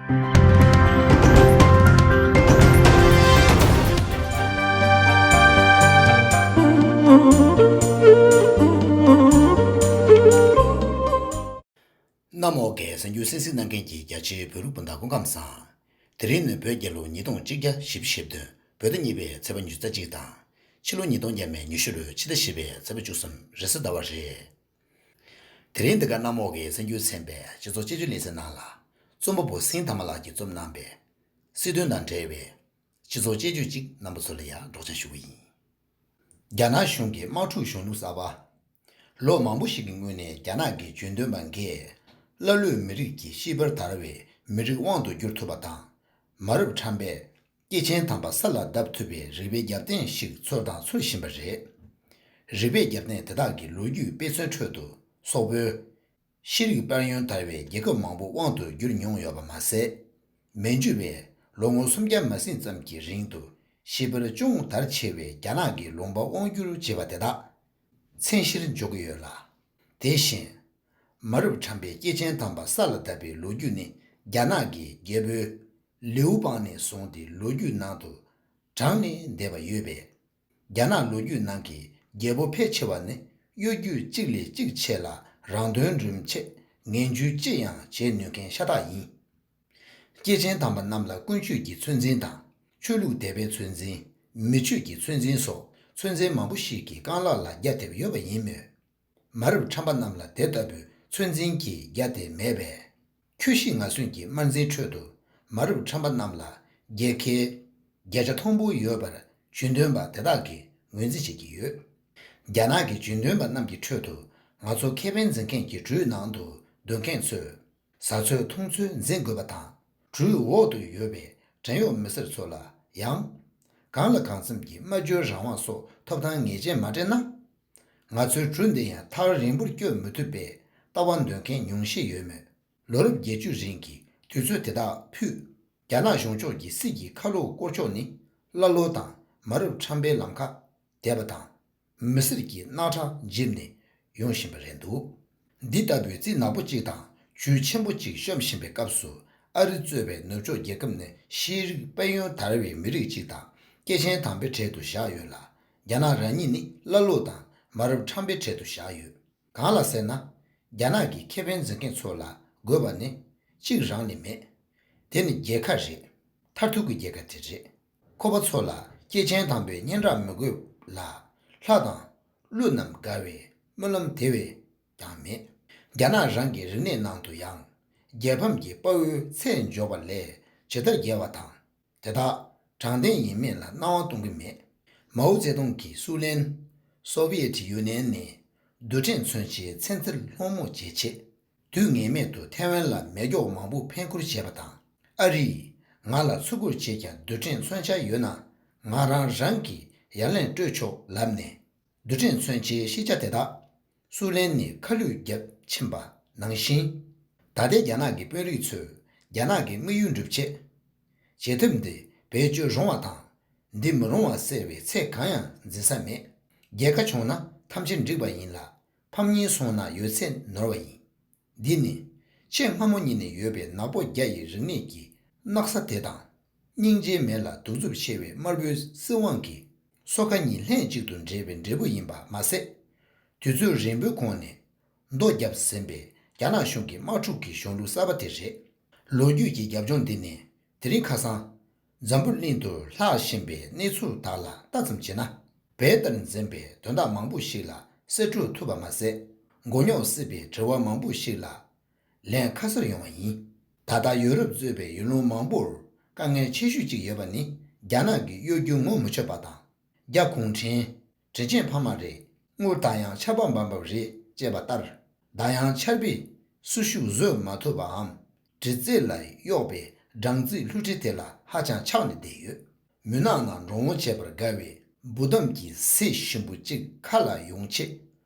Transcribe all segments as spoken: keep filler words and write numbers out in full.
གནམ་འོག་གི་གསར་འགྱུར་གསན་གཟིགས་གནང་མཁན་གྱི་རྒྱ་ཆེའི་བོད་རིགས་སྤུན་ཟླ་སྐུ་ཁམས་བཟང་། དེ་རིང་ནི་བོད་རྒྱལ་ལོ་ཉིས་སྟོང་གཅིག་བརྒྱ་བཞི་བཅུ་ཞེ་བདུན། བོད་ཟླ་གཉིས་པའི་ཚེས་པ་ཉི་ཤུ་རྩ་གཅིག་དང་། ཕྱི་ལོ་ཉིས་སྟོང་ཉི་ཤུ་རྩ་བཞི་པའི་ཕྱི་ཟླ་བཞི་པའི་ཚེས་པ་བཅུ་གསུམ་རེས་གཟའ་ཟླ་བ་རེད། དེ་རིང་འདི་ག་གནམ་འོག་གི་གསར་འགྱུར་ཚན་པའི་སྤྱི་ཚོགས་དཔྱད་བརྗོད་ལེ་ཚན་ནང་ལ། རྩོམ་པ་པོ་སེང་དར་མ་ལགས་ཀྱིས་རྩོམ་གནང་པའི་སྲིད་དོན་དང་འབྲེལ་བའི་སྤྱི་ཚོགས་དཔྱད་བརྗོད་ཅིག་རྣམ་པ་ཚོ་ལ་ཡང་སྒྲོག་སྦྱང་ཞུ་གི་ཡིན། རྒྱ་ནག་གཞུང་གི་དམག་འཁྲུག་གཞུང་ལུགས་གསར་པ། ལོ་མང་པོ་ཞིག་གི་སྔོན་ནས་རྒྱ་ནག་གི་ཇུས་འདོན་པ་འགས། ཀླ་ཀློས་མི་རིགས་ཀྱི་ཤེས་དཔལ་དར་བའི་མི་རིགས་དབང་དུ་བསྒྱུར་ཐུབ་པ་དང་། མ་རབས་ཁྲམ་པས་སྐྱེས་ཆེན་དམ་པ་ས་ལ་བརྡབ་ཐུབ་པའི་རིག་པའི་རྒྱབ་རྟེན་ཞིག་འཚོལ་དང་འཚོལ་བཞིན་པ་རེད། རིག་པའི་རྒྱབ་རྟེན་དེ་དག་གི་ལོ་རྒྱུས་དཔེ་མཚོན་ཁྲོད་དུ་སོག་པོའི་ཤེས་རིག་དཔལ་ཡོན་དར་བའི་རྒྱལ་ཁབ་མང་པོ་དབང་དུ་བསྒྱུར་མྱོང་ཡོད་པ་མ་ཟད། མན་ཇུ་པས་ལོ་ངོ་སུམ་བརྒྱ་མ་ཟིན་ཙམ་གྱི་རིང་དུ་ཤེས་དཔལ་ཅུང་དར་ཆེ་བའི་རྒྱ་ནག་གི་ལུང་པ་དབང་བསྒྱུར་བྱས་པ་དེ་དག་མཚན་གཞིར་འཇོག་གི་ཡོད་ལ། དེ་བཞིན། མ་རབས་ཁྲམ་པའི་སྐྱེས་ཆེན་དམ་པ་ས་ལ་བརྡབས་པའི་ལོ་རྒྱུས་ནི་རྒྱ་ནག་གི་རྒྱལ་པོའི་ལིའུ་པང་ནས་བཟུང་སྟེ་ལོ་རྒྱུས་ནང་དུ་གྲངས་ལས་འདས་པ་ཡོད་པས། རྒྱ་ནག་ལོ་རྒྱུས་ནང་གི་རྒྱལ་པོ་ཕལ་ཆེ་བ་ནི་གཡོ་སྒྱུ་གཅིག་ལས་གཅིག་ཆེ་ལ་རང་དོན་རིམ་ཆད་ངན་ཇུས་ཅི་ཡང་བྱེད་ནུས་མཁན་ཤ་སྟག་ཡིན། སྐྱེས་ཆེན་དམ་པ་རྣམས་ལ་ཀུན་སྤྱོད་ཀྱི་ཚོད་འཛིན་དང་ཆོས་ལུགས་དད་པའི་ཚོད་འཛིན། མི་ཆོས་ཀྱི་ཚོད་འཛིན་སོགས་ཚོད་འཛིན་མང་པོ་ཞིག་གི་རྐང་ལག་ལ་རྒྱ་དེབ་ཡོད་པ་ཡིན་མོད། མ་རབས་ཁྲམ་པ་རྣམས་ལ་དེ་ལྟ་བུའི་ཚོད་འཛིན་གྱི་རྒྱ་དེ་མེད་པས། ཁྱོད་ཤི་ང་གསོན་གྱི་དམར་འཛིང་ཁྲོད་དུ་མ་རབས་ཁྲམ་པ་རྣམས་ལ་རྒྱལ་ཁའི་བརྒྱ་ཆ་མཐོན་པོ་ཡོད་པར་ཇུས་འདོན་པ་དེ་དག་གིས་ངོས་འཛིན་བྱེད་ཀྱི་ཡོད། རྒྱ་ནག་གི་ཇུས་འདོན་པ་རྣམས་ཀྱི་ཁྲོད་དུ་ང་ཚོ་ཁེ་ཕན་འཛིན་མཁན་གྱི་གྲུའི་ནང་དུ་སྡོད་མཁན་ཚོས་ཟ་ཚོད་འཐུང་ཚོད་འཛིན་དགོས་པ་དང་། གྲུའི་འོག་ཏུ་ཡོད་པའི་བྲན་གཡོག་མི་སེར་ཚོ་ལ་ཡང་། གང་ལ་གང་འཚམ་གྱི་སྨྲ་བརྗོད་རང་དབང་སོགས་ཐོབ་ཐང་ངེས་ཅན་མ་སྤྲད་ན། ང་ཚོའི་གྲུ་འདི་ཡང་ཐག་རིང་པོར་བསྐྱོད་མི་ཐུབ་པའི་ལྟ་བ་འདོན་མཁན་ཉུང་ཤས་ཡོད་མོད། ལོ་རབས་བརྒྱད་ཅུ་རིང་གི་དུས་ཚོད་དེ་དག་ཕུད། རྒྱ་ནག་གཞུང་ཕྱོགས་ཀྱི་སྲིད་ཀྱི་ཁ་ལོ་བསྐོར་ཕྱོགས་ནི་ཀླ་ཀློ་དང་མ་རབས་ཁྲམ་པའི་ལམ་ཁ་བསྡད་པ་དང་། མི་སེར་གྱི་རྣག་ཁྲག་འཇིབ་ནས་ཡོང་བཞིན་པ་རེད་འདུག། འདི་ལྟ་བུའི་རྩིས་ནག་པོ་གཅིག་དང་ཇུས་ཆེན་པོ་གཅིག་བཤམས་བཞིན་པའི་སྐབས་སུ། ཨ་རི་གཙོས་པའི་ནུབ་ཕྱོགས་རྒྱལ་ཁབ་ནི་ཤེས་རིག་དཔལ་ཡོན་དར་བའི་མི་རིགས་གཅིག་དང་སྐྱེས་ཆེན་དམ་པའི་གྲལ་དུ་བཞག་ཡོད་ལ། རྒྱ་ནག་རང་ཉིད་ནི་ཀླ་ཀློ་དང་མ་རབས་ཁྲམ་པའི་གྲལ་དུ་བཞག་ཡོད། གང་ལ་ཟེར་ན། རྒྱ་ནག་གི་ཁེ་ཕན་འཛིན་མཁན་ཚོ་ལ་དགོས་པ་ནི་གཅིག་རང་ལས་མེད། དེ་ནི་རྒྱལ་ཁ་རེད། མཐར་ཐུག་གི་རྒྱལ་ཁ་དེ་རེད། ཁོ་པ་ཚོ་ལ་སྐྱེས་ཆེན་དམ་པའི་སྙན་གྲགས་མི་དགོས་ལ། ལྷ་དང་ཀླུ་རྣམས་དགའ་བའི་སྨོན་ལམ་དེ་བས་ཀྱང་མེད། རྒྱ་ནག་རང་གི་རིག་གནས་ནང་དུ་ཡང་རྒྱལ་ཕམ་གྱི་དཔའ་བོའི་ཚད་འཇོག་པ་ལས་ཇི་ལྟར་རྒྱལ་བ་དང་། དེ་དག་དྲང་བདེན་ཡིན་མིན་ལ་སྣང་བ་གཏོང་གི་མེད། མའོ་ཙེ་ཏུང་གིས་སུའུ་ལེན། Soviet Union ནས་རྡུལ་ཕྲན་མཚོན་ཆའི་ཚན་རྩལ་སློང་མོ་བྱེད་ཆེད། དུས་ངེས་མེད་དུ་ཐའེ་ཝན་ལ་མེ་སྒྱོགས་མང་པོ་འཕེན་ཁུར་བྱས་པ་དང་། ཨ་རིས་ང་ལ་ཚུར་རྒོལ་བྱེད་ཀྱང་རྡུལ་ཕྲན་མཚོན་ཆ་ཡོད་ན། ང་རང་རང་གིས་ཡ་ལན་སྤྲོད་ཆོག་ལབ་ནས། རྡུལ་ཕྲན་མཚོན་ཆའི་ཤེས་བྱ་དེ་དག་སུའུ་ལེན་ནས་ཁ་བསླུས་བརྒྱབ་ཕྱིན་པ་ནང་བཞིན། ད་ལྟའི་རྒྱ་ནག་གི་དཔོན་རིགས་ཚོས་རྒྱ་ནག་གི་དམིགས་ཡུལ་འགྲུབ་ཆེད། བྱེད་ཐབས་འདི་བེད་སྤྱོད་རུང་བ་དང་། འདི་མི་རུང་བ་སེལ་བའི་ཚད་གང་ཡང་འཛིན་ས་མེད། རྒྱལ་ཁ་བྱུང་ན་ཐམས་ཅད་འགྲིག་པ་ཡིན་ལ། ཕམ་ཉེས་སོང་ན་ཡོད་ཚད་ནོར་བ་ཡིན། འདི་ནི་ཆེས་སྔ་མོ་ཉིད་ནས་ཡོད་པའི་ནག་པོ་བརྒྱ་ཡི་རིག་གནས་ཀྱི་སྣག་ཚ་དེ་དང་། སྙིང་རྗེ་མེད་ལ་གདུག་རྩུབ་ཆེ་བའི་དམར་པོའི་སྲིད་དབང་གིས་སོ་ཁ་གཉིས་ལྷན་ཅིག་ཏུ་འདྲེས་པའི་འབྲས་བུ་ཡིན་པ་མ་ཟད། དུས་ཚོད་རིང་པོའི་གོང་ནས་མདོ་བརྒྱབ་ཟིན་པའི་རྒྱ་ནག་གཞུང་གི་དམག་འཁྲུག་གི་གཞུང་ལུགས་གསར་པ་དེ་རེད། ལོ་རྒྱུས་ཀྱི་རྒྱབ་ལྗོངས་འདི་ནི་དེ་རིང་ཁ་སང་། འཛམ་བུ་གླིང་དུ་ལྷག་བཞིན་པའི་གནས་ཚུལ་དག་ལ་ལྟ་ཙམ་བྱས་ན། བལ་ལྟར་འཛིན་པའི་དོན་དག་མང་པོ་ཞིག་ལ་གསེད་འཕྲོག་ཐུབ་པ་མ་ཟད། མགོ་རྙོག་སྲིད་པའི་དྲི་བ་མང་པོ་ཞིག་ལ་ལན་ཁ་གསལ་ཡོང་བ་ཡིན། ད་ལྟ་ཡོ་རོབ་གཙོས་པའི་ཡུལ་ལུང་མང་པོར་དཀའ་ངལ་ཆེ་ཤོས་ཅིག་ཡོད་པ་ནི་རྒྱ་ནག་གི་གཡོ་སྒྱུ་ངོ་མི་ཆོད་པ་དང་། རྒྱ་གུང་ཁྲན། དྲིན་ཅན་ཕ་མ་རེད། དངུལ་ད་ཡང་ཆར་པ་འབབ་འབབ་རེད་ཅེས་པ་ལྟར། ད་ཡང་ཆར་པས་སྲུ་ཤུགས་བཟོད་མ་ཐུབ་པའམ། དྲི་རྩད་ལ་གཡོགས་པའི་སྦྲང་རྩིའི་བསླུ་བྲིད་དེ་ལ་ཧ་ཅང་ཆགས་ནས་བསྡད་ཡོད། མུན་ནག་ནང་འགྲོ་འོང་བྱེད་པར་དགའ་བའི་འབུ་འདམ་གྱི་ཟེ་ཞིམ་པོ་གཅིག་ཁ་ལ་ཡོང་ཆེད།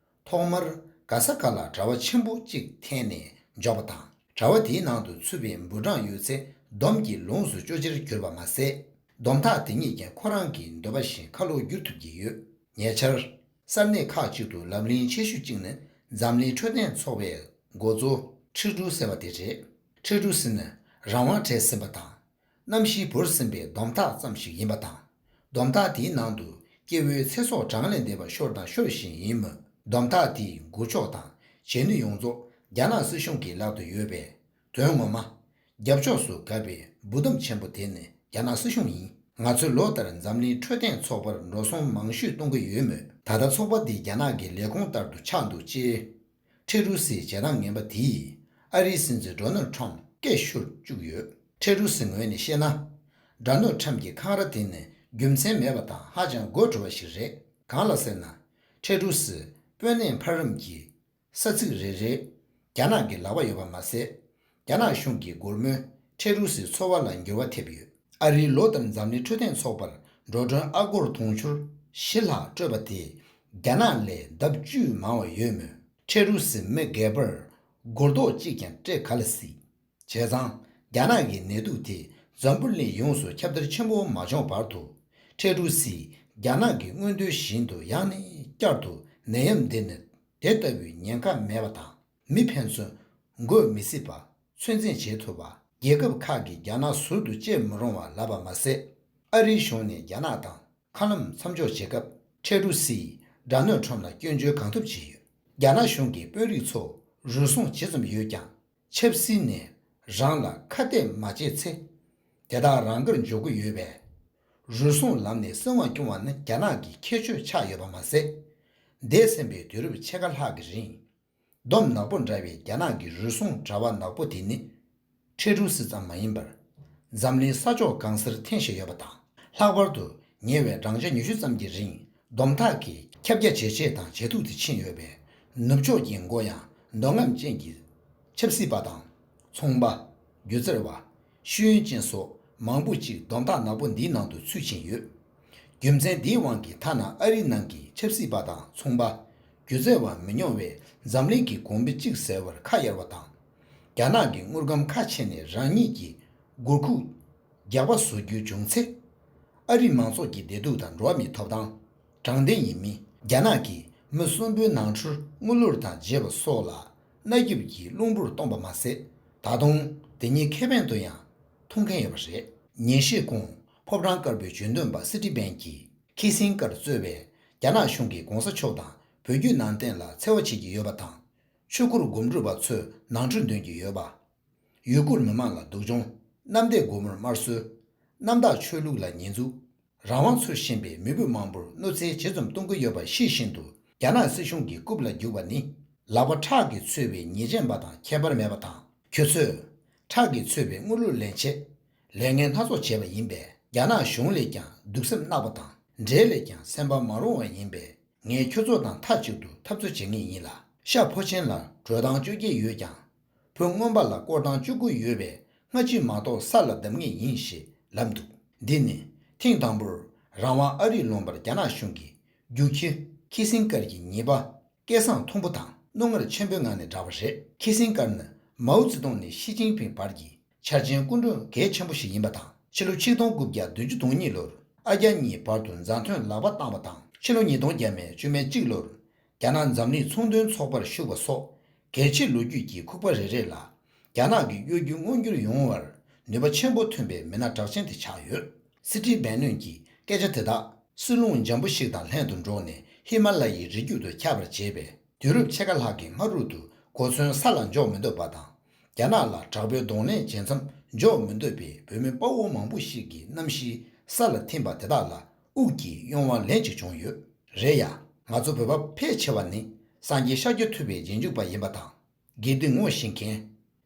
ཐོག་མར་ག་ས་ག་ལ་དྲ་བ་ཆེན་པོ་གཅིག་འཐེན་ནས་འཇོག་པ་དང་། དྲ་བ་དེའི་ནང་དུ་ཚུད་པའི་འབུ་སྦྲང་ཡོད་ཚད་འདོམ་གྱི་ལོངས་སུ་སྤྱོད་ཕྱིར་གྱུར་པ་མ་ཟད། འདོམ་ཐག་དེ་ཉིད་ཀྱང་ཁོ་རང་གི་འདོད་པ་བཞིན་ཁ་ལོ་བསྒྱུར་ཐུབ་ཀྱི་ཡོད། ཉེ་ཆར། ས་གནས་ཁག་ཅིག་ཏུ་ལབ་གླེང་ཆེ་ཤོས་གཅིག་ནི་འཛམ་གླིང་འཕྲོད་བསྟེན་ཚོགས་པའི་འགོ་གཙོ་ཁྲི་ཀྲུའུ་ཟེར་བ་དེ་རེད། ཁྲི་ཀྲུའུ་ཟེར་ནི་ རང་དབང་བྲལ་ཟིན་པ་དང་། གནམ་གཤིས་འབུར་ཟིན་པའི་སྡོམ་རྟགས་ཙམ་ཞིག་ཡིན་པ་དང་། སྡོམ་རྟགས་དེའི་ནང་དུ་སྐྱེ་བོའི་ཚེ་སྲོག་གྲངས་ལས་འདས་པ་ཤོར་དང་ཤོར་བཞིན་ཡིན་མོད། སྡོམ་རྟགས་དེའི་འགུལ་ཕྱོགས་དང་བྱེད་ནུས་ཡོངས་རྫོགས་རྒྱ་ནག་སྲིད་གཞུང་གི་ལག་ཏུ་ཡོད་པས། དོན་ངོ་མ། རྒྱབ་ཕྱོགས་སུ་བཀབ་པའི་འབུ་སྡོམ་ཆེན་པོ་དེ་ནི་རྒྱ་ནག་སྲིད་གཞུང་ཡིན། ང་ཚོས་ལོ་ལྟར་འཛམ་གླིང་འཕྲོད་བསྟེན་ཚོགས་པར་འགྲོ་སོང་མང་ཤོས་གཏོང་གི་ཡོད་མོད། ད་ལྟ་ཚོགས་པ་འདི་རྒྱ་ནག་གི་ལས་ཁུངས་ལྟར་དུ་ཆགས་འདུག་ཅེས། ཁྲེ་རུ་སིའི་བྱེད་སྟངས་ངན་པ་དེས་ཨ་རིའི་སྲིད་འཛིན་ཌོ་ནལ་ཁྲམ་སྐད་ཤོར་བཅུག་ཡོད། ཁྲེ་རུ་སིའི་ངོས་ནས་བཤད་ན། ཌོ་ནལ་ཁྲམ་གྱི་འཁང་ར་དེ་ནི་རྒྱུ་མཚན་མེད་པ་དང་ཧ་ཅང་དགོད་བྲོ་བ་ཞིག་རེད། གང་ལ་ཟེར་ན། ཁྲེ་རུ་སི་དཔོན་གནས་འཕར་རིམ་གྱི་ས་ཚིགས་རེ་རེར་རྒྱ་ནག་གི་ལག་པ་ཡོད་པ་མ་ཟད། རྒྱ་ནག་གཞུང་གི་སྒོར་མོས་ཁྲེ་རུ་སིའི་འཚོ་བ་ལ་འགྱུར་བ་ཐེབས་ཡོད། ཨ་རིའི་ལོ་ལྟར་འཛམ་གླིང་འཕྲོད་བསྟེན་ཚོགས་པར་འགྲོ་གྲོན་ཨ་སྒོར་དུང་ཕྱུར་བཞི་ལྷག་སྤྲོད་པ་དེས་རྒྱ་ནག་ལས་ལྡབ་བཅུས་མང་བ་ཡོད་མོད། ཁྲེ་རུ་སིའི་མི་སྒེར་པར་སྒོར་རྡོག་གཅིག་ཀྱང་སྤྲད་ག་ལ་སྲིད། བྱས་ཙང་རྒྱ་ནག་གི་ནད་དུག་དེ་འཛམ་བུ་གླིང་ཡོངས་སུ་ཁྱབ་གདལ་ཆེན་པོ་མ་བྱུང་བར་དུ། ཁྲེ་རུ་སིས་རྒྱ་ནག་གི་མངོན་འདོད་བཞིན་དུ་ཡང་ནས་བསྐྱར་དུ་ནད་ཡམས་འདི་ནི་དེ་ལྟ་བུའི་ཉེན་ཁ་མེད་པ་དང་། མི་ཕན་ཚུན་འགོས་མི་སྲིད་པ་ཚོད་འཛིན་བྱེད་ཐུབ་པ། རྒྱལ་ཁབ་ཁག་གིས་རྒྱ་ནག་ཟུར་དུ་བཅད་མི་རུང་བ་ལབ་པ་མ་ཟད། ཨ་རིའི་གཞུང་ནས་རྒྱ་ནག་དང་། མཁའ་ལམ་མཚམས་འཇོག་བྱེད་སྐབས། ཁྲེ་རུ་སིས་ཌོ་ནལ་ཁྲམ་ལ་སྐྱོན་བརྗོད་གང་ཐུབ་བྱས་ཡོད། རྒྱ་ནག་གཞུང་གི་དཔོན་རིགས་ཚོ་རུལ་སུངས་ཇི་ཙམ་ཡོད་ཀྱང་། ཆབ་སྲིད་ནས་རང་ལ་ཁ་གཏད་མ་བྱས་ཚེ། དེ་དག་རང་དགར་འཇོག་གི་ཡོད་པས། རུལ་སུངས་ལམ་ནས་སྲིད་དབང་སྐྱོང་བ་ནི་རྒྱ་ནག་གི་ཁྱད་ཆོས་ཆགས་ཡོད་པ་མ་ཟད། འདས་ཟིན་པའི་དུས་རབས་ཕྱེད་ཀ་ལྷག་གི་རིང་། སྡོམ་ནག་པོ་འདྲ་བའི་རྒྱ་ནག་གི་རུལ་སུངས་དྲ་བ་ནག་པོ་དེ་ནི། ཁྲེ་རུ་སི་ཙམ་མ་ཡིན་པར། འཛམ་གླིང་ས་ཕྱོགས་གང་སར་འཐེན་བཞིན་ཡོད་པ་དང་། ལྷག་པར་དུ་ཉེ་བའི་བགྲང་བྱ་ཉི་ཤུ་ཙམ་གྱི་རིང་སྡོམ་ཐག་གིས་ཁྱབ་རྒྱ་ཇེ་ཆེ་དང་ཇེ་སྡུག་ཏུ་ཕྱིན་ཡོད་པས། ནུབ་ཕྱོགས་ཀྱི་མགོ་ཡང་འདོད་རྔམ་ཅན་གྱི་ཆབ་སྲིད་པ་དང་། ཚོང་པ། སྒྱུ་རྩལ་བ། ཤེས་ཡོན་ཅན་སོགས་མང་པོ་ཅིག་སྡོམ་ཐག་ནག་པོ་འདིའི་ནང་དུ་ཚུད་ཕྱིན་ཡོད། རྒྱུ་མཚན་འདིའི་དབང་གིས་ཐ་ན་ཨ་རིའི་ནང་གི་ཆབ་སྲིད་པ་དང་ཚོང་པ། སྒྱུ་རྩལ་བ་མི་ཉུང་བས་འཛམ་གླིང་གི་གོང་བུ་གཅིག་ཟེར་བར་ཁ་གཡར་བ་དང་། རྒྱ་ནག་གི་དངུལ་ཁང་ཁ་ཕྱེ་ནས་རང་ཉིད་ཀྱི་སྒོར་ཁུག་རྒྱག་པ་བཟོ་རྒྱུ་བྱུང་ཚེ། ཨ་རིའི་མང་ཚོགས་ཀྱི་བདེ་སྡུག་དང་འགྲོ་བ་མིའི་ཐོབ་ཐང་། དྲང་བདེན་ཡིན་མིན། རྒྱ་ནག་གིས་མི་གསོན་པོའི་ནང་ཁྲོལ་དངུལ་ལོར་དང་བརྗེས་པ་སོགས་ལ་མནའ་སྐྱོབ་ཀྱིས་རླུང་བུར་གཏོང་པ་མ་ཟད། ད་དུང་དེ་ཉིད་ཁེ་ཕན་དུ་ཡང་མཐོང་མཁན་ཡོད་པ་རེད། ཉིན་ཤས་གོང་ཕོ་བྲང་དཀར་པོའི་ཇུས་འདོན་པ་སི་ཏི་བན་གྱིས་ཁི་སིན་ཀར་གཙོས་པའི་རྒྱ་ནག་གཞུང་གིས་གོང་ས་མཆོག་དང་བོད་བརྒྱུད་ནང་བསྟན་ལ་འཚེ་བ་བྱེད་ཀྱི་ཡོད་པ་དང་། ཆོས་སྐོར་སྒོམ་སྒྲུབ་པ་ཚོས་ནང་ཁྲོལ་འདོན་གྱི་ཡོད་པ། ཡུ་གུར་མི་མང་ལ་སྡུག་སྦྱོང་། གནམ་བདེ་སྒོ་མོར་དམར་གསོད། གནམ་བདག་ཆོས་ལུགས་ལ་ཉེས་འཛུགས། རང་དབང་འཚོལ་བཞིན་པའི་མི་བུ་མང་པོར་གནོད་འཚེ་ཇི་ཙམ་གཏོང་གི་ཡོད་པ་ཤེས་བཞིན་དུ། རྒྱ་ནག་སྲིད་གཞུང་གི་རྐུབ་ལ་རྒྱུག་པ་ནི། ལག་པ་ཁྲག་གིས་ཚོས་པའི་ཉེས་ཅན་པ་དང་ཁྱད་པར་མེད་པ་དང་། ཁྱོད་ཚོས་ཁྲག་གིས་ཚོས་པའི་དངུལ་ལོར་ལེན་ཆེད། ལས་ངན་སྣ་ཚོགས་བྱས་པ་ཡིན་པས། རྒྱ་ནག་གཞུང་ལས་ཀྱང་གདུག་སེམས་གནག་པོ་དང་། འདྲེ་ལས་ཀྱང་སེམས་པ་མ་རུང་བ་ཡིན་པས། ངས་ཁྱོད་ཚོ་དང་མཐའ་གཅིག་ཏུ་འཐབ་རྩོད་བྱེད་ངེས་ཡིན་ལ། ཤ་ཕོ་ཆེན་ལ་དྲོད་སྟངས་བཅོ་བརྒྱད་ཡོད་ཀྱང་། ཕོ་རྔོན་པ་ལ་སྐོར་སྟངས་བཅུ་དགུ་ཡོད་པས། སྔ་ཕྱི་མ་གཏོགས་ས་ལ་བརྡབ་ངེས་ཡིན་ཞེས་ལབ་འདུག་འདི་ནི་ཐེངས་དང་པོར་རང་དབང་ཨ་རིར་ལོངས་པར་རྒྱ་ནག་གཞུང་གིས་རྒྱུག་ཁྱི་ཁི་སིན་ཀར་གྱི་ཉེས་པ་སྐད་གསང་མཐོན་པོ་དང་རྣོ་ངར་ཆེན་པོའི་ངང་ནས་བསྒྲགས་པ་རེད། ཁི་སིན་ཀར་ནི་མའོ་ཙེ་ཏུང་ནས་ཞི་ཅིན་ཕིང་བར་གྱི་འཆར་ཅན་སྐུ་མགྲོན་གལ་ཆེན་པོ་ཞིག་ཡིན་པ་དང་། ཕྱི་ལོ་ཆིག་སྟོང་དགུ་བརྒྱ་བདུན་ཅུ་དོན་གཉིས་ལོར་ཨ་རྒྱ་གཉིས་བར་དུ་མཛའ་མཐུན་ལག་པ་བཏང་བ་དང་། ཕྱི་ལོ་ཉིས་སྟོང་བརྒྱ་མེད་བཅུ་མེད་གཅིག་ལོར་རྒྱ་ནག་འཛམ་གླིང་ཚོང་དོན་ཚོགས་པར་ཞུགས་པ་སོགས། གལ་ཆེའི་ལོ་རྒྱུས་ཀྱི་ཁུག་པ་རེ་རེ་ལ། རྒྱ་ནག་གི་གཡོ་སྒྱུ་མངོན་འགྱུར་ཡོང་བར་ནུས་པ་ཆེན་པོ་ཐོན་པའི་མི་སྣ་གྲགས་ཅན་དེ་ཆགས་ཡོད། སི་ཏི་བན་ནོན་གྱིས་སྐད་ཆ་དེ་དག་སྲིད་ལུང་འཇམ་པོ་ཞིག་དང་ལྷན་དུ་འགྲོགས་ནས་ཧི་མ་ལ་ཡའི་རི་རྒྱུད་དུ་ཁྱབ་པར་བྱས་པས། དུས་རབས་ཕྱེད་ཀ་ལྷག་གི་སྔ་རོལ་དུ་གོ་མཚོན་ས་ལ་འཇོག་མི་འདོད་པ་དང་། རྒྱ་ནག་ལ་དྲག་པོའི་གདོང་ལེན་བྱེད་མཚམས་འཇོག་མི་འདོད་པའི་བོད་མི་དཔའ་བོ་མང་པོ་ཞིག་གི་རྣམ་ཤེས་ས་ལ་ཐིམ་པ་དེ་དག་ལ་དབུགས་ཀྱི་གཡོ་བ་ལན་གཅིག་བྱུང་ཡོད། རེད་ཡ། ང་ཚོ་བོད་པ་ཕལ་ཆེ་བ་ནི་སངས་རྒྱས་ཤཱཀྱ་ཐུབ་པའི་རྗེས་འཇུག་པ་ཡིན་པ་དང་། དགེ་སྡིག་ངོ་ཤེས་མཁན།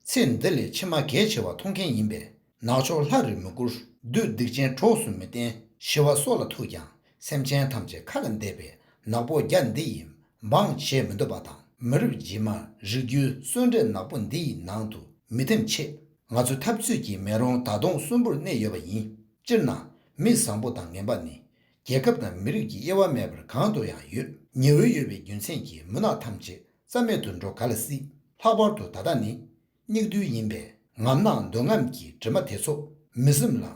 ཚེ་འདི་ལས་ཕྱི་མ་གལ་ཆེ་བ་མཐོང་མཁན་ཡིན་པས། ནག་ཕྱོགས་ལྷ་རུ་མི་བཀུར། བདུད་སྡིག་ཅན་གྲོགས་སུ་མི་བསྟེན། ཞི་བ་སྲོག་ལ་ཐུག་ཀྱང་སེམས་ཅན་ཐམས་ཅད་ཁ་ལ་འདེབས་པའི་ནག་པོ་རྒྱ་འདི་ཡིས་འབངས་བྱེད་མི་འདོད་པ་དང་། མི་རབས་རྗེས་མར་རིགས་རྒྱུད་གསོན་འདྲེ་ནག་པོ་འདི་ཡི་ནང་དུ་མི་ཐིམ་ཆེད། ང་ཚོས་འཐབ་རྩོད་ཀྱི་མེ་རོང་ད་དུང་གསོན་པོར་གནས་ཡོད་པ་ཡིན། སྤྱིར་ན་མི་བཟང་པོ་དང་ངན་པ་ནི་རྒྱལ་ཁབ་དང་མི་རིགས་ཀྱི་དབྱེ་བ་མེད་པར་གང་དུ་ཡང་ཡོད། ཉི་འོད་ཡོད་པའི་རྒྱུ་མཚན་གྱིས་མུན་ནག་ཐམས་ཅད་རྩ་མེད་དུ་འགྲོ་ག་ལ་སྲིད། ལྷག་པར་དུ་ད་ལྟ་ནི་སྙིགས་དུས་ཡིན་པས། ངམ་ནག་འདོད་རྔམ་གྱི་དྲི་མ་དེ་ཚོ་མི་སེམས་ལ་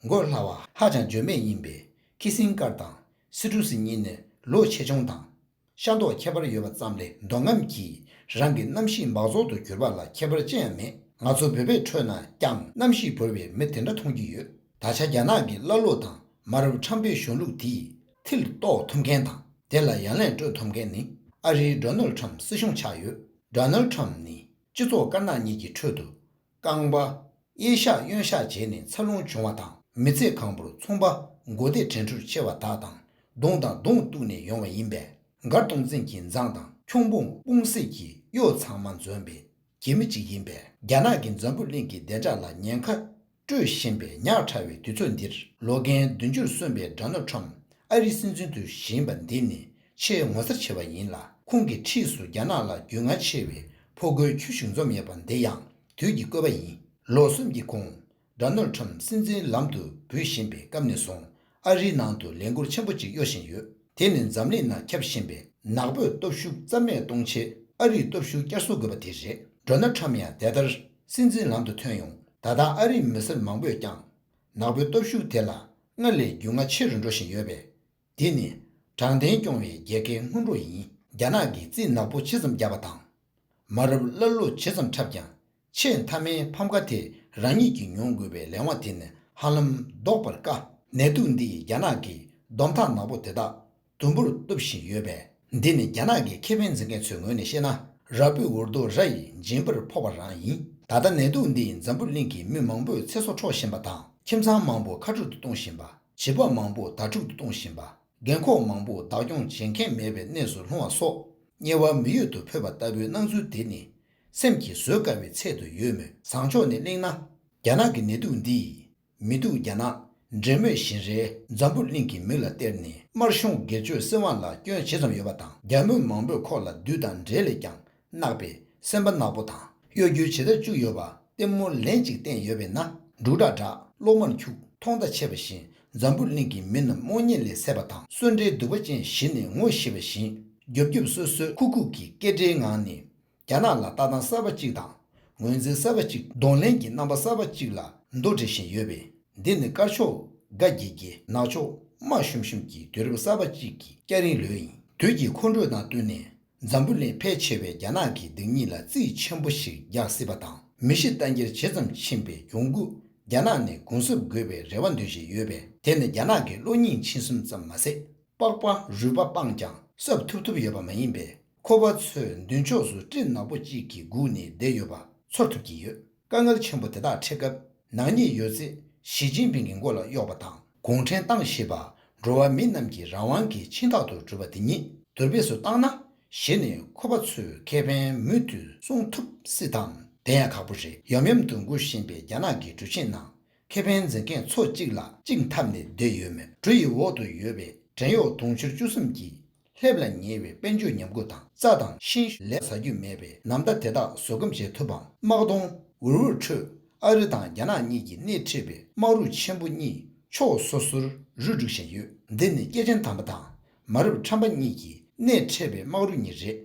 འགོས་སླ་བ་ཧ་ཅང་བརྗོད་མེད་ཡིན་པས། ཁི་སིན་ཀར་དང་སི་ཀྲུ་སི་གཉིས་ནི་ལོ་ཆེ་ཆུང་དང་། ཤ་མདོག་ཁྱད་པར་ཡོད་པ་ཙམ་ལས་འདོད་རྔམ་གྱིས་རང་གི་རྣམ་ཤེས་འབག་བཙོག་ཏུ་གྱུར་པ་ལ་ཁྱད་པར་ཅི་ཡང་མེད། ང་ཚོ་བོད་པའི་ཁྲོད་ན་ཀྱང་རྣམ་ཤེས་བོར་བའི་མི་དེ་འདྲ་མཐོང་རྒྱུ་ཡོད། ད་ཆ་རྒྱ་ནག་གི་ཀླ་ཀློ་དང་མ་རབས་ཁྲམ་པའི་གཞུང་ལུགས་དེས་མཐིལ་གཏོགས་ཐུབ་མཁན་དང་། དེ་ལ་ཡ་ལན་སྤྲོད་ཐུབ་མཁན་ནི་ཨ་རིའི་ཌོ་ནལ་ཁྲམ་སྲིད་གཞུང་ཆགས་ཡོད། ཌོ་ནལ་ཁྲམ་ནི་སྤྱི་ཚོགས་དཀར་ནག་གཉིས་ཀྱི་ཁྲོད་དུ་རྐང་པ་གཡས་བཞག་གཡོན་བཞག་བྱས་ནས་འཚར་ལོངས་བྱུང་བ་དང་། མི་ཚེ་གང་པོར་ཚོང་པ་མགོ་བདེ་དྲན་འཕྲུལ་ཆེ་བ་དག་དང་། གདོང་དང་གདོང་གཏུགས་ནས་ཡོང་བ་ཡིན་པས། མགར་སྟོང་བཙན་གྱི་མཛངས་དང་ཁྱུང་འབུམ་སྤུངས་གསེར་གྱི་གཡོ་ཚང་མ་འཛོམས་པའི་རྒྱལ་མི་གཅིག་ཡིན་པས། རྒྱ་ནག་གིས་འཛམ་བུ་གླིང་གི་བདེ་འཇགས་ལ་ཉེན་ཁ་སྤྲོད་བཞིན་པའི་ཉག་ཕྲ་བའི་དུས་ཚོད་འདིར། ལོ་རྒན་བདུན་ཅུར་སོན་པའི་ཌོ་ནལ་ཁྲམ་ཨ་རིའི་སྲིད་འཛིན་དུ་བཞེངས་པ་འདི་ནི་ཆེས་ངོ་མཚར་ཆེ་བ་ཡིན་ལ། ཁོང་གི་འཁྲིས་སུ་རྒྱ་ནག་ལ་རྒྱུས་མངའ་ཆེ་བའི་ཕོ་རྒོད་ཁྱུ་ཞིག་འཛོམས་ཡོད་པ་འདི་ཡང་དུས་ཀྱི་བཀོད་པ་ཡིན། ལོ་གསུམ་གྱི་གོང་། ཌོ་ནལ་ཁྲམ་སྲིད་འཛིན་ལམ་དུ་བུད་བཞིན་པའི་སྐབས་ནས་བཟུང་། ཨ་རིའི་ནང་དུ་ལས་འགུལ་ཆེན་པོ་གཅིག་གཡོ་བཞིན་ཡོད། དེ་ནི་འཛམ་གླིང་ནང་ཁྱབ་བཞིན་པའི་ནག་པོའི་སྟོབས་ཤུགས་རྩ་མེད་གཏོང་ཆེད་ཨ་རིའི་སྟོབས་ཤུགས་བསྐྱར་གསོ་དགོས་པ་དེ་རེད། ཌོ་ནལ་ཁྲམ་ཡང་དེ་ལྟར་སྲིད་འཛིན་ལམ་དུ་ཐོན་ཡོང་། ད་ལྟ་ཨ་རིའི་མི་སེར་མང་པོས་ཀྱང་ནག་པོའི་སྟོབས་ཤུགས་དེ་ལ་སྔར་ལས་རྒྱུས་མངའ་ཆེ་རུ་འགྲོ་བཞིན་ཡོད་པས། འདི་ནི་དྲང་བདེན་སྐྱོང་བའི་རྒྱལ་ཁའི་སྔོན་འགྲོ་ཡིན། རྒྱ་ནག་གིས་རྩིས་ནག་པོ་ཇི་ཙམ་བརྒྱབ་པ་དང་། མ་རབས་ཀླ་ཀློ་ཇི་ཙམ་འཁྲབ་ཀྱང་། ཆེས་མཐའ་མའི་ཕམ་ཁ་དེ་རང་ཉིད་ཀྱིས་མྱོང་དགོས་པའི་ལས་དབང་དེ་ནི་ཧ་ལམ་བཟློག་པར་དཀའ། ནད་དུག་འདིས་རྒྱ་ནག་གི་སྡོམ་ཐག་ནག་པོ་དེ་དག་དུམ་བུར་གཏུབ་བཞིན་ཡོད་པས། འདི་ནི་རྒྱ་ནག་གི་ཁེ་ཕན་འཛིན་མཁན་ཚོའི་ངོས་ནས་བཤད་ན། ར་སྤུའི་འུར་རྡོ་ར་ཡིས་འབྱིན་པར་ཕོག་པ་རང་ཡིན། ད་ལྟ་ནད་དུག་འདིས་འཛམ་བུ་གླིང་གི་མི་མང་པོའི་ཚེ་སྲོག་འཕྲོག་བཞིན་པ་དང་། ཁྱིམ་ཚང་མང་པོ་ཁ་ཕྲལ་དུ་གཏོང་བཞིན་པ། བྱིས་པ་མང་པོ་དྭ་ཕྲུག་ཏུ་གཏོང་བཞིན་པ། རྒན་འཁོགས་མང་པོ་བདག་སྐྱོང་བྱེད་མཁན་མེད་པའི་གནས་སུ་ལྷུང་བ་སོགས། དམྱལ་བ་མི་ཡུལ་དུ་འཕོས་པ་ལྟ་བུའི་སྣང་ཚུལ་དེ་ནི། སེམས་ཀྱིས་བཟོད་དཀའ་བའི་ཚད་དུ་ཡོད་མོད། བཟང་ཕྱོགས་ནས་གླེང་ན། རྒྱ་ནག་གི་ནད་དུག་འདིས། མི་སྡུག་རྒྱ་ནག། འདྲེ་མོས་བཞིན་རལ། འཛམ་བུ་གླིང་གི་མིག་ལ་སྟེར་ནས། དམར་གཞུང་སྒེར་གཅོད་སྲིད་དབང་ལ་སྐྱོན་ཇི་ཙམ་ཡོད་པ་དང་། རྒྱ་མི་མང་པོའི་ཁོག་ལ་བདུད་དང་འདྲེ་ལས་ཀྱང་གནག་པའི་སེམས་པ་ནག་པོ་དང་། གཡོ་སྒྱུའི་བྱེད་ཐབས་བཅུག་ཡོད་པ། ལྟད་མོ་ལན་གཅིག་བསྟན་ཡོད་པས་ན། འབྲུག་སྒྲ་བསྒྲགས། གློག་དམར་འཁྱུག། ཐོག་མདའ་ཆད་པ་བཞིན། འཛམ་བུ་གླིང་གི་མི་རྣམས་རྨོངས་གཉིད་ལས་སད་པ་དང་། གསོན་འདྲེའི་གདུག་པ་ཅན་ཞི་ནས་ངོ་ཤེས་པ་བཞིན། རྒྱོབ་རྒྱོབ་སོད་སོད་ཁུག་ཁུག་གི་སྐད་སྒྲའི་ངང་ནས། རྒྱ་ནག་ལ་ལྟ་སྟངས་གསར་པ་གཅིག་དང་། ངོས་འཛིན་གསར་པ་གཅིག་གདོང་ལེན་གྱི་རྣམ་པ་གསར་པ་གཅིག་ལ་མདོ་སྒྲིལ་བཞིན་ཡོད་པས། འདི་ནི་དཀར་ཕྱོགས་དགའ་དགྱེ་དགྱེ། ནག་ཕྱོགས་དམའ་ཤུམ་ཤུམ་གྱི་དུས་རབས་གསར་པ་གཅིག་གི་སྐྱ་རེངས་ལོས་ཡིན། དུས་ཀྱི་འཁོར་འགྲོས་དང་བསྟུན་ནས། འཛམ་བུ་གླིང་ཕལ་ཆེ་བས་རྒྱ་ནག་གི་སྡིག་ཉེས་ལ་རྩིས་ཆེན་པོ་ཞིག་རྒྱག་སྲིད་པ་དང་། མི་ཤི་རྟ་འགྱེལ་ཇི་ཙམ་ཕྱིན་པའི་གྱོང་གུད་རྒྱ་ནག་ནས་གུན་གསབ་དགོས་པའི་རེ་བ་འདོན་བཞིན་ཡོད་པས། དེ་ནི་རྒྱ་ནག་གི་གློ་སྙིང་མཆིན་གསུམ་ཙམ་མ་ཟད། པགས་པ་རུས་པ་སྤངས་ཀྱང་གསབ་ཐུབ་ཐུབ་ཡོད་པ་མ་ཡིན་པས། ཁོ་པ་ཚོས་མདུན་ཕྱོགས་སུ་སྤྲིན་ནག་པོ་གཅིག་གིས་སྒུག་ནས་བསྡད་ཡོད་པ་ཚོར་ཐུབ་ཀྱི་ཡོད། དཀའ་ངལ་ཆེན་པོ་དེ་དག་འཕྲད་སྐབས། ནག་ཉེས་ཡོད་ཚད་ཞི་ཅིན་ཕིང་གི་མགོ་ལ་གཡོགས་པ་དང་། གུང་ཁྲན་ཏང་ཞེས་པ་འགྲོ་བ་མི་རྣམས་ཀྱི་རང་དབང་གི་འཆིང་ཐག་ཏུ་གྲུབ་པ་དེ་ཉིད་དུར་སྦས་སུ་བཏང་ན། གཞི་ནས་ཁོ་པ་ཚོའི་ཁེ་ཕན་མུ་མཐུད་སྲུང་ཐུབ་སྲིད་དམ། དེ་ཡང་ཁག་པོ་རེད། ཡོམ་ཡོམ་དུ་འགུལ་བཞིན་པའི་རྒྱ་ནག་གི་གྲུ་ཆེན་ནང་། ཁེ་ཕན་འཛིན་མཁན་ཚོ་གཅིག་ལ་གཅིག་འཐབ་ནས་བསྡད་ཡོད་མོད། གྲུ་ཡི་འོག་ཏུ་ཡོད་པའི་བྲན་གཡོག་དུང་ཕྱུར་བཅུ་གསུམ་གྱིས་ལྷེབ་ལ་ཉེ་བའི་དཔལ་འབྱོར་ཉམས་རྒུད་དང་། རྩྭ་དང་ཤིང་ལས་ཟ་རྒྱུ་མེད་པའི་ནམ་ཟླ་དེ་དག་བཟོད་སྒོམ་བྱེད་ཐུབ་བམ། དམག་དོན་འུར་འུར་ཁྲོད། ཨ་རི་དང་རྒྱ་ནག་གཉིས་ཀྱིས་སྣེ་ཁྲིད་པའི་དམག་རུ་ཆེན་པོ་གཉིས་ཕྱོགས་སོ་སོར་རུ་སྒྲིག་བཞིན་ཡོད། འདི་ནི་སྐྱེས་ཆེན་དམ་པ་དང་མ་རབས་ཁྲམ་པ་གཉིས་ཀྱིས་སྣེ་ཁྲིད་པའི་དམག་རུ་གཉིས་རེད།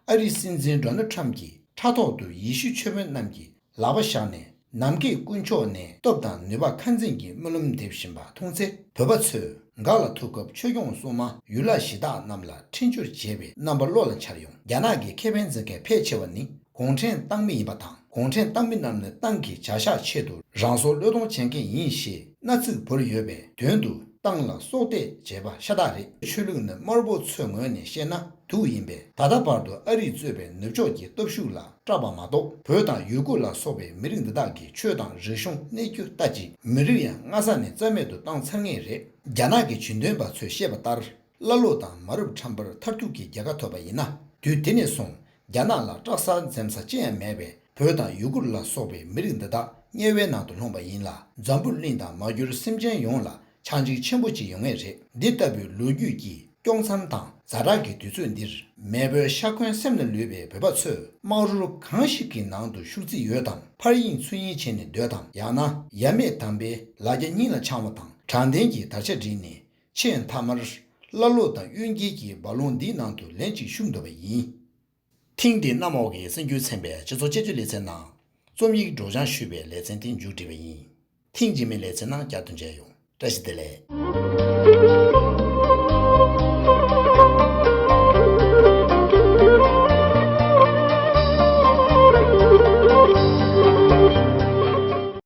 ཨ་རིའི་སྲིད་འཛིན་ཌོ་ནལ་ཁྲམ་གྱིས་ཕྲག་ཐོག་ཏུ་ཡེ་ཤུ་ཆོས་དཔོན་རྣམས་ཀྱི་ལག་པ་བཞག་ནས། ནམ་མཁའི་དཀོན་མཆོག་ནས་སྟོབས་དང་ནུས་པ་ཁ་འཛིན་གྱི་སྨོན་ལམ་འདེབས་བཞིན་པ་མཐོང་ཚེ། བོད་པ་ཚོས་མགར་ལ་ཐུག་སྐབས་ཆོས་སྐྱོང་སྲུང་མ་ཡུལ་ལྷ་གཞི་བདག་རྣམས་ལ་འཕྲིན་བཅོལ་བྱེད་པའི་རྣམ་པ་བློ་ལ་འཆར་ཡོང་། རྒྱ་ནག་གི་ཁེ་ཕན་འཛིན་མཁན་ཕལ་ཆེ་བ་ནི་གུང་ཁྲན་ཏང་མི་ཡིན་པ་དང་། གུང་ཁྲན་ཏང་མི་རྣམས་ནི་ཏང་གི་བྱ་གཞག་ཆེད་དུ་རང་སྲོག་བློས་གཏོང་བྱེད་མཁན་ཡིན་ཞེས་མནའ་ཚིག་བོར་ཡོད་པས། དོན་དུ་ཏང་ལ་སྲོག་གཏད་བྱས་པ་ཤ་སྟག་རེད། ཆོས་ལུགས་ནི་དམར་པོ་ཚོའི་ངོས་ནས་བཤད་ན་དུག་ཡིན་པས། ད་ལྟ་བར་དུ་ཨ་རིས་གཙོས་པའི་ནུབ་ཕྱོགས་ཀྱི་སྟོབས་ཤུགས་ལ་སྐྲག་པ་མ་གཏོགས། བོད་དང་ཡུ་གུར་ལ་སོགས་པའི་མི་རིགས་འདི་དག་གིས་ཆོས་དང་རིག་གཞུང་གནས་རྒྱུ་ལྟ་ཅི། མི་རིགས་ཡང་སྔ་ས་ནས་རྩ་མེད་དུ་བཏང་ཚར་ངེས་རེད། རྒྱ་ནག་གི་ཇུས་འདོན་པ་ཚོས་བཤད་པ་ལྟར། ཀླ་ཀློ་དང་མ་རབས་ཁྲམ་པར་མཐར་ཐུག་གི་རྒྱལ་ཁ་ཐོབ་པ་ཡིན་ན། དུས་དེ་ནས་བཟུང་རྒྱ་ནག་ལ་སྐྲག་ས་འཛེམ་ས་ཅི་ཡང་མེད་པས། བོད་དང་ཡུ་གུར་ལ་སོགས་པའི་མི་རིགས་འདི་དག་དམྱལ་བའི་ནང་དུ་ལྷུང་བ་ཡིན་ལ། འཛམ་བུ་གླིང་དང་མ་གྱུར་སེམས་ཅན་ཡོངས་ལ་ཆག་འཇིག་ཆེན་པོ་ཅིག་ཡོང་ངེས་རེད། འདི་ལྟ་བུའི་ལོ་རྒྱུས་ཀྱི་དཀྱོག་མཚམས་དང་ཛ་དྲག་གི་དུས་ཚོད་འདིར། མེས་པོའི་ཤ་འཁོན་སེམས་ལ་ལུས་པའི་བོད་པ་ཚོས་དམག་རུ་གང་ཞིག་གི་ནང་དུ་ཞུགས་རྩིས་ཡོད་དམ། ཕར་གཡེང་ཚུར་གཡེང་བྱས་ནས་སྡོད་དམ། ཡང་ན་ཡབ་མེས་དམ་པའི་ལ་རྒྱ་སྙིང་ལ་འཆང་བ་དང་། དྲང་བདེན་གྱི་དར་ཆ་བསྒྲེངས་ནས། ཆེས་མཐའ་མར། ཀླ་ཀློ་དང་གཡུལ་འགྱེད་ཀྱི་རྦ་ཀློང་འདིའི་ནང་དུ་ལན་གཅིག་ཤུགས་འདོན་པ་ཡིན། ཐེངས་འདིའི་གནམ་འོག་གི་གསར་འགྱུར་ཚན་པའི་སྤྱི་ཚོགས་དཔྱད་བརྗོད་ལེ་ཚན་ནང་རྩོམ་ཡིག་སྒྲོག་སྦྱང་ཞུས་པའི་ལེ་ཚན་དེ་མཇུག་བསྒྲིལ་བ་ཡིན། ཐེངས་རྗེས་མའི་ལེ་ཚན་ནང་བསྐྱར་དུ་མཇལ་ཡོང་། བཀྲ་ཤིས་བདེ་ལེགས།